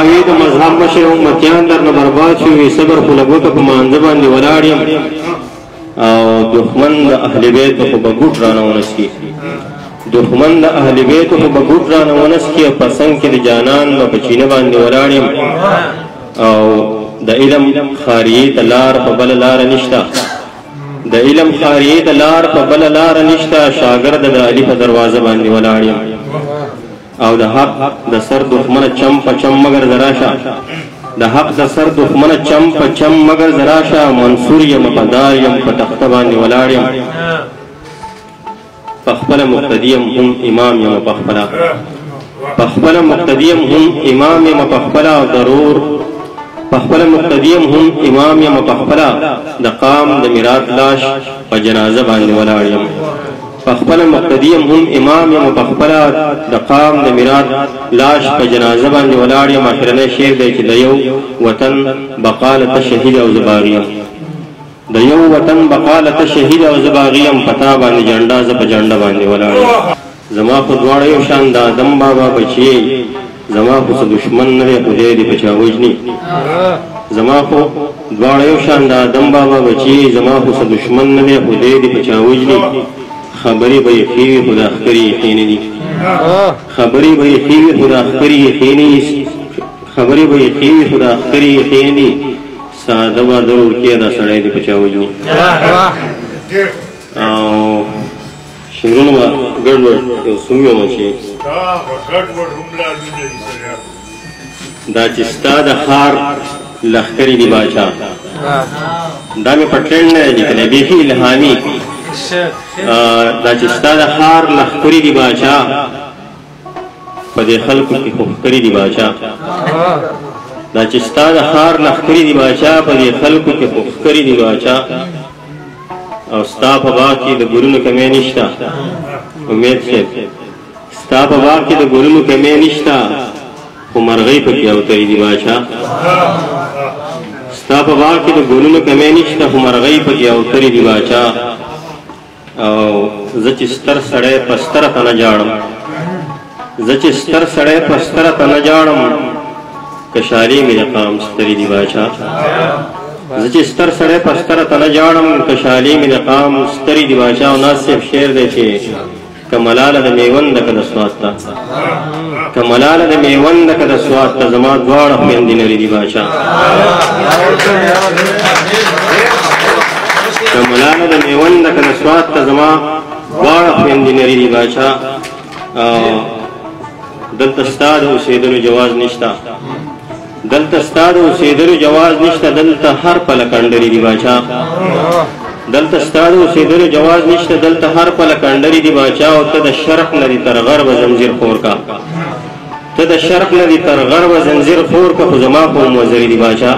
وی د مذهب مشر امتیان در نه برباد شو، وی صبر خو لګوته په مانځه باندې ولاړ یم او دښمن د اهل بیت خو به ګوټ رانه ونسکي، دښمن د اهل بیت خو به ګوټ رانه ونسکي، په څنګ کې د جانان به په چینه باندې ولاړ یم او د علم خاریې ته لار په بله لاره نشته، د علم خاریې ته لار په بله لاره نشته، شاګرد د علي په دروازه باندې ولاړ یم او د حق د سر دښمنه چم په چم مګر زراشه، د حق د سر دښمنه چم په چم مګر زراشه، منصور یم په دار یم په تخته باندې ولاړ یم، په خپله مقتدي یم هم امام یم، په خپله په خپله مقتدي یم هم امام یم، په خپله ضرور په خپله مقتدي یم هم امام یم، په خپله د قام د میرات لاش په جنازه باندې ولاړ یم، په خپله مقتدي یم هم امام یم، په خپله د قام د میرات لاش په جنازه باندې ولاړ یم. اخرنی شعر دی چې د یو وطن بقا له ته شهید او زه باغي یم، د یو وطن بقا له ته شهید او زه باغي یم، په تا باندې جنډه زه په جنډه باندې ولاړ یم. زما خو دواړه یو شان د آدم بابا بچی، زما خو څه دښمن نه دی خدای دې په چا وژني، زما خو دواړه یو شان د آدم بابا بچی، زما خو څه دښمن نه دی خدای دې په چا وژني، خبرې به یې ښې وي خو دا ښکرې یې ښې نه دي، خبرې به یې ښې وي خو دا ښکرې یې ښې نه دي، خبرې به یې ښې وي خو دا ښکرې یې ښې نه دي، ساده به ضرور کې دا سړی دې په چا وژني. او شعرونه به ګډوډ یو څه ویم چې دا چې ستا د ښار لښکرې دي باچا، دا مې په ټرینډ نه دی لیکلی، بیخي الهامي. دا چې ستا د ښار لښکرې دي باچا، په دې خلکو کې خو ښکرې دي باچا، دا چې ستا د ښار لښکرې دي باچا، په دې خلکو کې خو ښکرې دي باچا، او ستا په باغ کې د ګلونو کمی نشته، امید صاحب ستا په باغ کې د ګلونو کمی نشته، خو مرغۍ پکې اوترې دي باچا، ستا په باغ کې د ګلونو کمی نشته، خو مرغۍ پکې اوترې دي باچا. او زه چې ستر سړی په ستره تنه ژاړم، زه چې ستر سړی په ستره تنه ژاړم، کشالې مې د قام سترې دي باچا، زه چې ستر سړی په ستره تنه ژاړم، کشالې مې د قام سترې دي باچا. او ناز صاحب شعر دی چې که ملاله د میوند ده که د سوات ده، که ملاله د میوند ده که د سوات ده، زما دواړه خویندې نرې دي باچا، که ملاله د میوند ده که د سوات ده، زما دواړه خویندې نرې دي باچا. دلته ستا د اوسېدلو جواز نشته، دلته ستا د اوسېدلو جواز نشته، دلته هر پله کنډرې دي باچا، دلته ستا د اوسېدلو جواز نشته، دلته هر پله کنډرې دي باچا. او ته د شرق نه دي تر غربه زنځیر خور کا، ته د شرق نه دي تر غربه زنځیر خور کا، خو زما خو هم وزرې دي باچا.